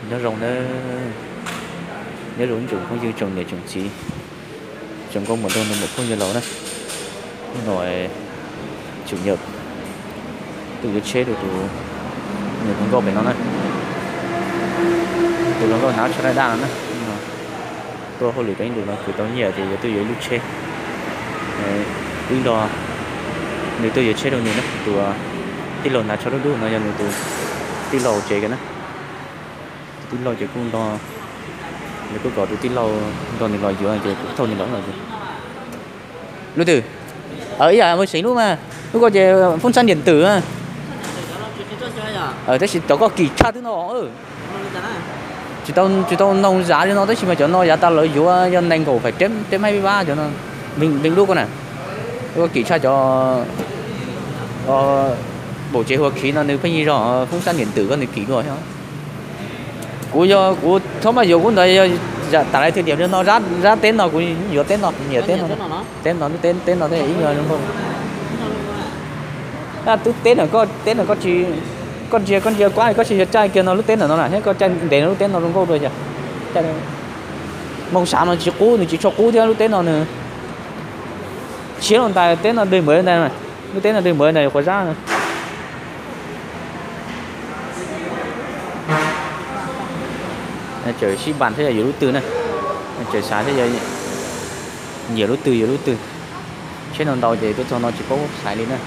Nyob zoo na, nyob zoo ib tsoom phooj ywg tsoom niam tsoom txiv, tsoom nkauj muam nraug nus muam phooj ywg laus na. Hnub no tsum nyam tuaj yuav tsheb rau tus niam hluas nkauj pem no na. Tus hluas nkauj hnav tsho daj daj no na. Tuaj hauj lwm rau ib ntus no khwv tau nyiaj ces yuav tuaj yuav ib lub tsheb. Wb nrog nws tuaj yuav tsheb rau nws na. Tus tij laug hnav tsho dub dub no yog nws tus tij laug tsev kiag na. Tus tij laug ces kuj nrog, nws kuj kom tus tij laug nrog nws los yuav ces kuv thauj nws los los yuav. Lub twg? Ib yam mus seem lub mas, lub ko ces phoob xab niam twm. Tab sis cov koj kim tshaj twb no. Tsis tau, tsis tau noog zam li no tab sis mas cov no yav tas lawv yuav yog nees nkaum phais reb maib pib pab cov no. Vee lub ko na, koj kim tshaj cov pom tsev hua khiv no nws pheej yig zog phoob xab niam twm koj nws kim dua. Kuv yog kuv txhob maj yuav kuv ntawd yog tas lais thwm tiam no, zab teb no kuv yuav teb no, nyiam teb no, teb no lub teb, teb no thiaj ib nyuag zoo nkauj. Twb teb no koj, teb no koj tsis, koj ntsia, koj ntsia kuab koj tsis yog caij kiag no lub teb ntawm no na thiab koj caij ntev no lub teb no zoo nkauj dua yog. Moos sav mas tsis qub, nws tsis tshua qub thiab lub teb no nws tshiab los ntais teb no dwg npawv ntais, lub teb no dwg npawv ntais quav zab. Tseem sib npas thiab yog yuav lub twg na, tseem xav thiab yog nyiam lub twg yuav lub twg. Tsheb no ntau ces tuaj txog no tsis paub xaiv li na.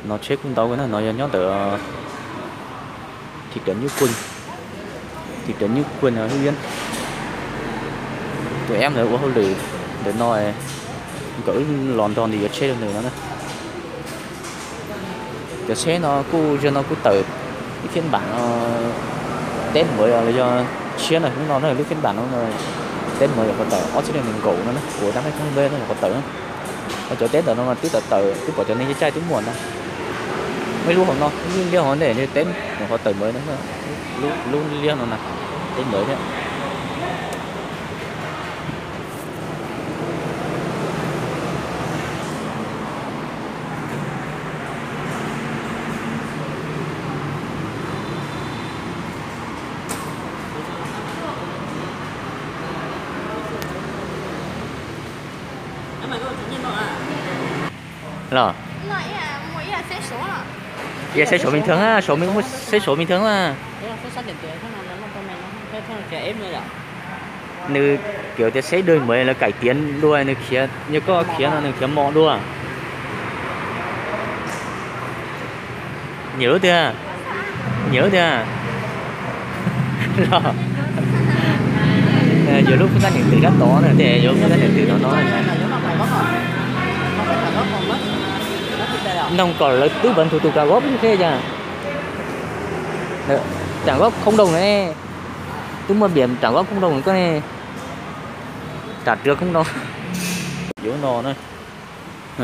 No tsheb kuj ntau na, no yog nyob ntawm thim rawv Nyuj Kuj, thim rawv Nyuj Kuj Hwj Yab. Tus eb ntawd ua hauj lwm ntawm no, nkawd wb los nrog nws yuav tsheb rau nws no na. Cov tsheb no kuj, zaum no kuj tawm ib phiab npam no, teb npawv los yog tshiab na, hnub no na lub phiab npam no teb npawv nyuam qhuav tawm ob txhiab nees nkaum no na, kuv tab meej koob npawv no nyuam qhuav tawm. Cov teb ntawm no mas twb tawm tawm, twb pom cov neeg caij twb muaj ntag. Muaj ib lub hauv no, ib lub liab hauv ntej teb nyuam qhuav tawm npawv no, lub liab no na, teb npawv thiab. Los, yog xeb suav bình thường, suav muaj xeb suav bình thường mas. Nws kiểu tias xeb dwg muav lawv cải tiến dua, nws khiav, yog koj khiav no nws khiav mos dua. Nyiam lub twg? Nyiam lub twg? Los, yuav lub phub xab niam twm sab tod na, tias yuav phub xab niam twm tom no. Noog kom lawv twb npaj tus tus rau góp xwb cas. Rau góp không đồng ne, twb muaj npias rau góp không đồng koj ne. Rau rau không đồng. Yuav no na.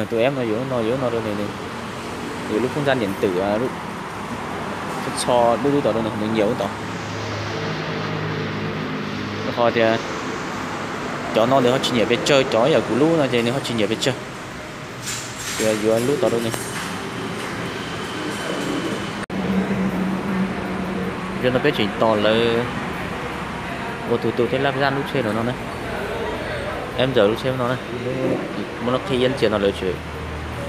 Tus eb no yuav no, yuav no rau nws, yuav lub phub xab niam twm, txho dub dub tod rau nws, nws nyiam lub tod. Rau qhov tias cov no nws ho tsis nyiam pes tsawg, cov yam kuv lub no ces nws ho tsis nyiam pes tsawg. Yuav, yuav lub tod rau nws. Zaum no peb tseem tos lawv ua tus tus thiab lab zaj lub tsheb no na. Eb ntxawm lub tsheb no na, muab lub qhib iab ntxias no lawv tseem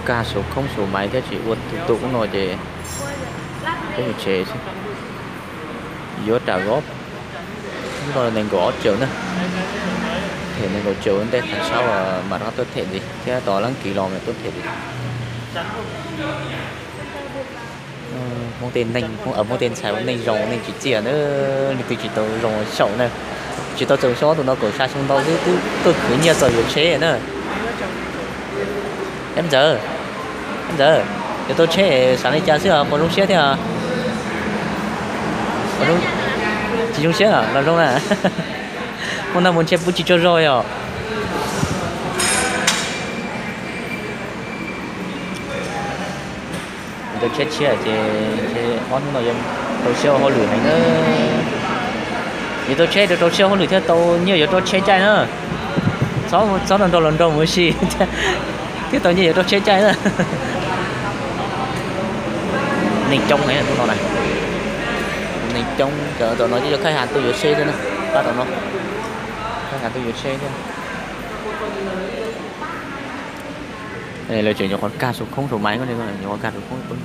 kag saum khoob saum maiv thiab tseem ua tus tus ub no ces peb mus tsev xwb. Yuav rau góp, hnub no nees nkaum ob tsaum na, them nees nkaum tsaum ua ntej thaum ntxov mam rov qab tuaj them ntxiv thiab tos leej kwv los mam tuaj them ntxiv. Hmoob tej neeg, Hmoob tej ntxhais ua neej zoo neej tsim txiaj na, leej twg tsis tau zoo xyaum na, tsis tau txaus siab tus no kaum xya xyoo ntau xwb twb tuaj khwv nyiaj txog yuav tsheb na. Eb ntxawm, eb ntxawm, yuav tau tsheb xav li cas xwb os, puas zoo siab thiab? Tsis zoo siab los zoo na. Muaj noj muaj tshiab pub tsis tsaug zog yom. Tau tsheb tshiab ces ob hnub no yuav rau siab ua hauj lwm heev na. Yuav tau tsheb rau rau siab ua hauj lwm thiab tau nyiaj yuav rau tsheb caij na. Txhob nrog nrog los nrog mus ua si thiab. Twb tau nyiaj yuav rau tsheb caij na. Neeg coob heev tus no na. Neeg coob, cov tom no cov khaij has tuaj yuav tsheb thiab na. Pab tom no, khaij has tuaj yuav tsheb thiab. Lawv tseem nyuam qhuav kag saum khoob saum maiv ko, nyuam qhuav kag saum khoob.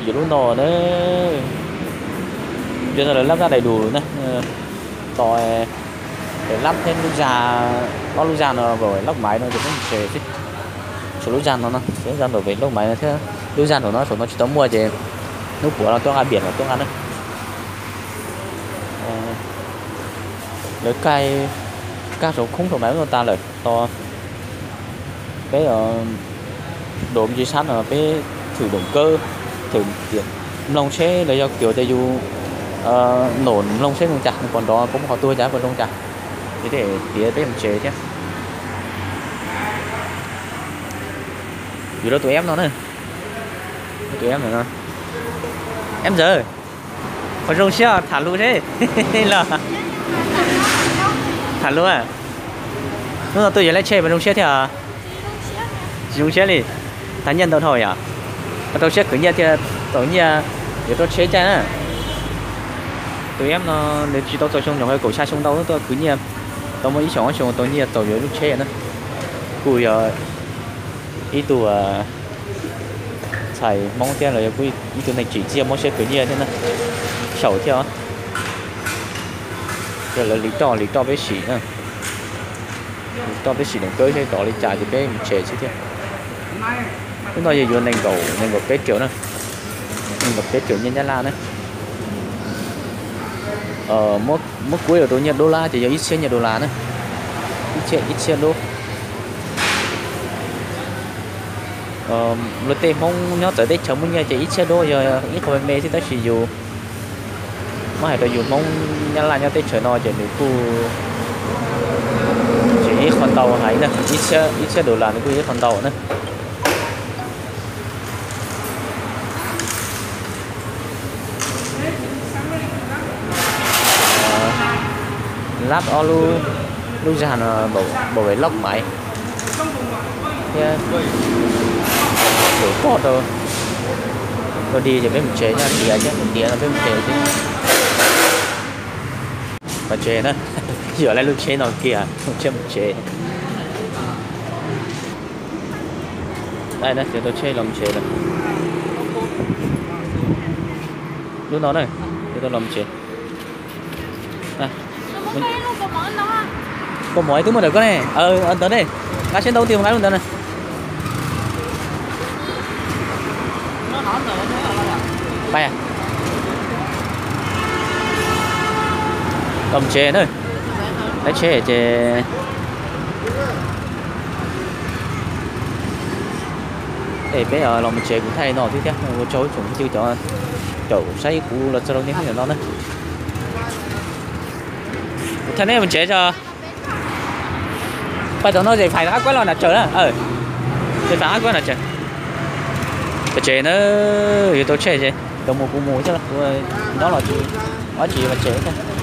Yuav lub no na, yuav no lawv lab zaj daim dus na, tos lab thiab lub zaj, ob lub zaj no npaum lab maiv no ces peb mus tsev xwb. Tshuav lub zaj no no, lub zaj npaum lab maiv no thiab lub zaj nraum no, saum no tsis tau muaj ces hnub puav no tuaj nqa, piam no tuaj nqa na. Lawv kag, kag saum khoob saum maiv no tas lawm tos peb doos tsis sab no peb thwm doos kawb, thwm tias mloog seb los yog kuv tias yus num mloog seb zoo cas, nws puas nrov, puas muaj qhov tuag cas, puas zoo cas, ces thiaj tias peb mus tsev thiab. Yuav rau tus eb no na, tus eb no, eb ntxawg, puas zoo siab tham lus seb los tham lus. Hnub no tuaj yuav lab tsheb puas zoo siab thiab? Tsis zoo siab li. Tag nyiaj ntau dhau yom? Tau rau siab khwv nyiaj thiaj tau nyiaj yuav rau tsheb caij na. Tus eb no nws tsis tau txaus xyoo, nyuam qhuav kaum xya xyoo ntau tuaj khwv nyiaj, tau muaj ib xyoos ob xyoos tau nyiaj txaus yuav lub tsheb na. Kuj yog ib tug txhais Hmoob thiab los yog kuj ib tug neeg tsim txiaj muab siab khwv nyiaj thiab na. Xyaum thiab os. Ces lawv lis roj lis roj peb sim na. Lis roj peb sim doos kawb seb rov li cas ces peb mus tsev xwb thiab. Lub no yog yuav nees nkaum, nees nkaum peb triệu na. Nees nkaum peb triệu nyiaj Nyab Laj na. Muab kuab yuav rau nyiaj dub lab ces yog ib txhiab nyiaj dollar na. Ib txhiab, ib txhiab dub. Luag tej Hmoob nyob txawv teb chaws muaj nyiaj ces ib txhiab dub yog ib qho me me xwb, tab sis yus muab hais rau yus Hmoob Nyab Laj nyob teb chaws no ces nws kuj tsis ib qho ntau heev na, ib txhiab, ib txhiab dollar nws kuj ib qho ntau na. Lab ob lub, lub zaj no npaum vem loj maiv thiab. Lwm pog rau, rau di ces peb mus tsev, nyob tiav thiab, tiav no peb mus tsev xwb. Los tsev na, yuav lawv lub tsheb no kiag, lub tsheb mus tsev. Dai na, yuav tau tsheb los mus tsev lawm. Lub no na, yuav tau los mus tsev. Koj mov twb muaj ntawm koj ne, ntawd ne, nqa siab ntau tiag nqa lub ntawd na. Los mus tsev na, lawv tsheb ces es peb los mus tsev, kuv thaij no thiab thiab ua tsaug ib tsoom phooj ywg cov caum saib kuv los txog rau nej hnub no na. Kuv thaij nej mus tsev tso. Pais tom no zem fais qab kuab los nram tsawm na. Zem fais qab kuab nram tsawm. Pais tsev na, yuav tau tsheb ces tau mus kuv mus thiab, nyob los tsis, ob tsis yuav pais tsev thiab.